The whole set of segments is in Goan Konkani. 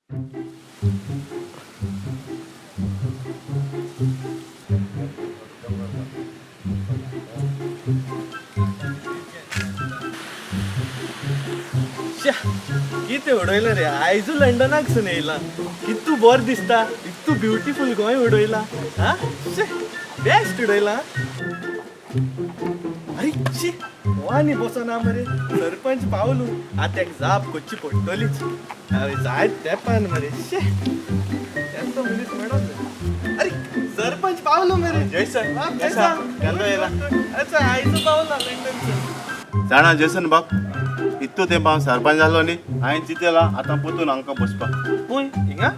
श्या, कितें उडयलें रे आयजू लंडनाक सून येयला. कितू बरें दिसता, इतू ब्युटिफूल गोंय उडयला. हा, शे बेस्ट उडयला. अरे शी, हो आनी बसना मरे. सरपंच पावलो, आतां एक जाप करची पडटलीच. हांवें जायत तेंपान मरे. शे, तेंचो मनीस मेळोन. अरे सरपंच पावलो मरे. जयसन, बाप, कसा? जयसन. केन्ना येयला? अच्छा, आयजू पावला लंडनसून. जाणा जेसन बाब, इतू तेंप हांव सरपंच जालो न्ही, हांवें चिंतला आतां परतून हांकां बसपाक. खंय हिंगा?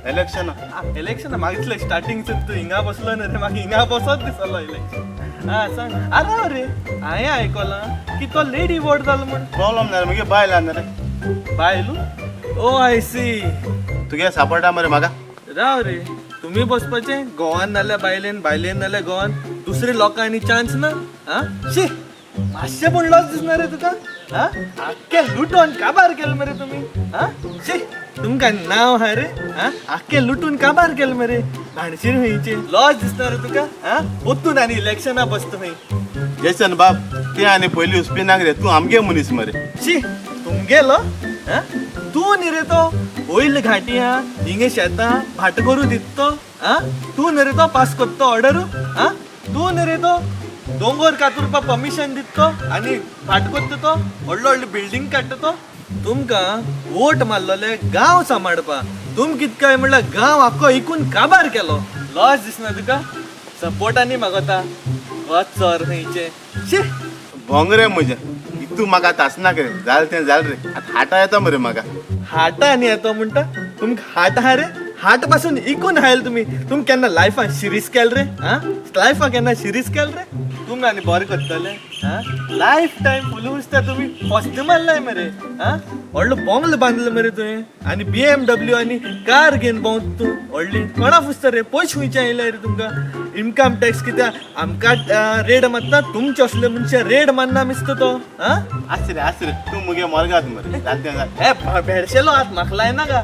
इलेक्शना. इलेक्शन मागितलं स्टार्टिंग तूं हिंगा बसलो न्ही रे, म्हाका हिंगा बसत दिसलो इलेक्शन. हा सांग. अरे रे, हांवें आयकलां की तो लेडी वोट जालो म्हूण. प्रॉब्लम जालो, मुगे बायल आहा रे. बायलू? ओ I C. तुगे सापडटा मरे म्हाका. राव रे, तुमी बसपाचें गोवान नाल्यार बायलेन, बायलेन नाल्यार गोवान, दुसरे लोकांनी चान्स ना. हा शी, मातशें पूण लॉस दिसना रे तुका? हा, आख्खे लुटोन काबार केले मरे तुमी. हा शी, तुमकां नांव आहा रे? हा, आख्खे लुटून काबार केले मरे. भाणशीर खंयचे, लॉस दिसना रे तुका? हा, वतून आनी इलेक्शना बसता खंय. जेसन बाब, ते आनी पयलीं उसपिनाक रे, तूं आमगे मनीस मरे. शी, तुमगेलो? हा, तूं न्ही रे तो वयल घांटी हा, हिंगे शेतां भाट करूं दित तो. हा, तूं न्ही रे तो पास करतो ऑर्डर. हा, तूं न्ही रे तो दोंगोर कातुरपा परमिशन दित तो आनी भाट करता तो, व्हडलो व्हडली बिल्डींग काडटा तो. तुमकां वोट मारलोले गांव सांबाळपा, तुम कित काय म्हणल्यार गांव आख्खो इकून काबार केलो. लॉस दिसना तुका? सपोर्ट आनी मागता वच सर खंयचे. शी. भोंग रे म्हजें, इतू म्हाका तासनाक रे. जालें तें जालें रे, आतां हाटा येता मरे म्हाका. हाटा आनी येतो म्हणटा? तुमकां हाट आहा रे? हाट पासून इकून हायल तुमी. तुम केन्ना लायफान शिरीस केल रे? हा, लायफान केन्ना शिरीस केल रे? तुमी आनी बरें करतले? हा, लायफ टायम फुलू दिसता तुमी फस्ट मारलाय मरे. हा, व्हडलो बोंगलो बांदलो मरे तुवें आनी BMW आनी कार घेवन भोंवता तूं व्हडली. कोणा फुसता रे? पयशे खंयचे आयले रे तुमकां? इनकम टॅक्स कित्याक आमकां रेड मारता? तुमचे असले मनशां रेड मारना मिसता तो. हा. आस रे, आस रे, तूं मुगे मोरगात मरे. जालें तें जालें. हे भेडशेलो हात म्हाका लायनाका.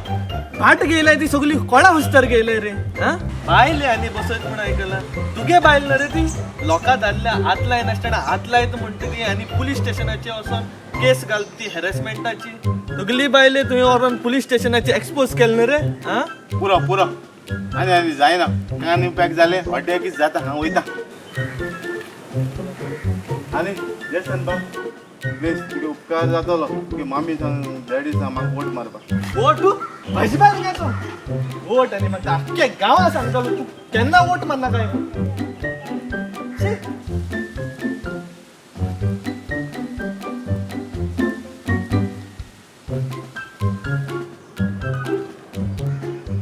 भाट गेलाय ती सगळी कोणा हुस्तर गेलय रे? हा, बायले आनी बसत म्हूण आयकलां. तुगे बायल न्हू रे ती? लोकां धाडल्या हात लायनासतना हात लायता म्हणटा ती आनी पुलीस स्टेशनाचेर वचोन केस घालता ती हॅरेसमेंटाची. तुगली बायले तुवें व्हरोन पुलीस स्टेशनाचेर एक्सपोज केलें न्हू रे? हा. पुरो पुरो, आनी आनी जायना. आनी पॅक जालें, हड्ड्या कितें जाता, हांव वयता. आनी जेसन बाब, प्लीज तुगे उपकार जातलो, तुगे मामी सांग, डॅडी सांग म्हाका वोट मारपाक. वोट म्हजे बायल काय तूं वोट आनी म्हाका आख्ख्या गांवां सांगतलो तूं केन्ना वोट मारना काय. शी.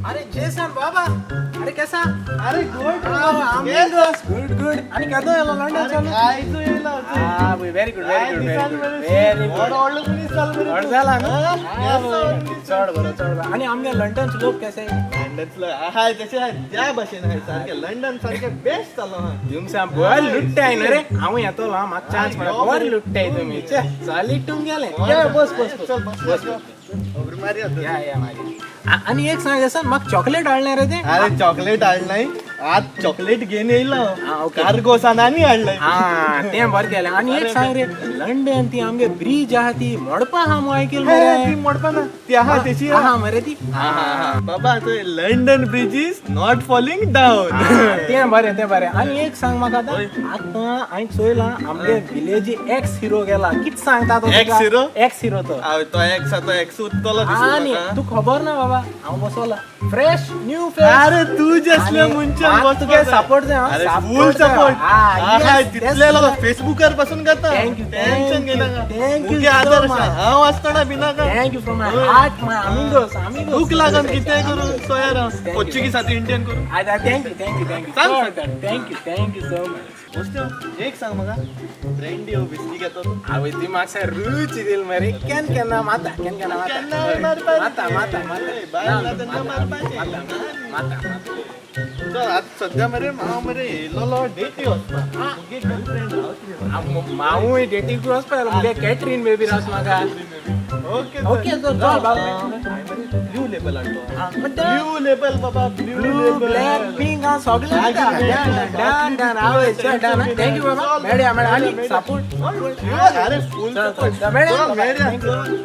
अरे जेसन बाबा, अरे कैसा? अरे गुड. Good good. आणि केदो येलो लंडन चालू? आयजो येयला. हा very good, very good, very good, very good. व्हडलो मनीस जालो मरे व्हड तूं. जाला न्हू? हा, हा, चड बरो, चड बरो. आणि आमगे लंडन लोक कसे? लंडनचलो हाय तशें हाय, त्या भाशेन हाय सारकें. लंडन सारकें बेस्ट जालो हा. तुमचा बर लुट्टाय न्हू रे. हांव येतलो हा, म्हाका चान्स मेळ्ळो. बर लुट्टाय तुमी. छे, चालीक तुमगेलें. या, बस बस बस. चल बस बस. खबर मारया तर. या या मारी. आणि एक सांग जेसन, म्हाका चॉकलेट हाडलें रे तें. अरे चॉकलेट हाडलाय, आज चॉकलेट घेवन येयला. हा, ओके. कार्गो सान आनी हाडलाय. हा, तें बरें केलें. आनी एक सांग रे, लंडन ती आमगे ब्रिज आहा ती मोडपा आहा मू आयकील हे, मरे. ती मोडपा ना, ती आहा तेशी. आहा मरे ती. बाबा, तो London bridge is not falling down. तें बरें, तें बरें. आनी एक सांग म्हाका आतां, आतां हांवें चोयलां आमगे विलेजी एक्स हिरो गेला. कित सांगता तो? Ex hero? X hero तो. हांव तो एक्स, तो एक्स उत्तलो दिसता आनी म्हाका. तूं खबर ना बाबा, हांव बसोला फ्रेश न्यू फेस. अरे तू जसल्या मनशान म्हाका तुगे सपोर्ट जाय, हा, अरे support फुल जाय. सपोर्ट. हा, yes, तितले that's लोक फेसबुकार पासून करता. Thank you, tension thank you, घेनाका. thank you मुगे so आदर्श much. हांव आसतना भिनाका. Thank you from my heart, my amigos, amigos. दूख लागन कितेंय करूं सोयार हांव. Thank you. पोर्चुगीज आतां इंडियन करूं. Thank you, thank you, thank you. सांग. Thank you, thank you so much. मोस्ट्यो, एक सांग म्हाका, ब्रँडी हो विस्की घेतो तूं? आवय, ती म्हाका रुच दिल मरे. केन केन्ना माता, केन केन्ना माता. केन्ना मारपाचें. माता माता माता. ए, बायल ना तेन्ना मारपाचें. माता माता माता. चल आतां सद्या मरे हांव मरे येयलोलो डेटी वचपाक. मुगे गर्लफ्रेंड रावतली. मावूय डेटीक वचपा, मुगे कॅटरीन बेबी रावस म्हाका. ओके ओके, चल चल बाबा. न्यू लेबल हाडलो. हा. ब्लू लेबल बाबा, blue blue, label. Black, pink, हा सगळें दिता. डन डन डन, आवय, चल डन. Thank you बाबा, मेळया मेळया. आनी सपोर्ट. अरे फुल. चल, चल, मेळया. मेळया.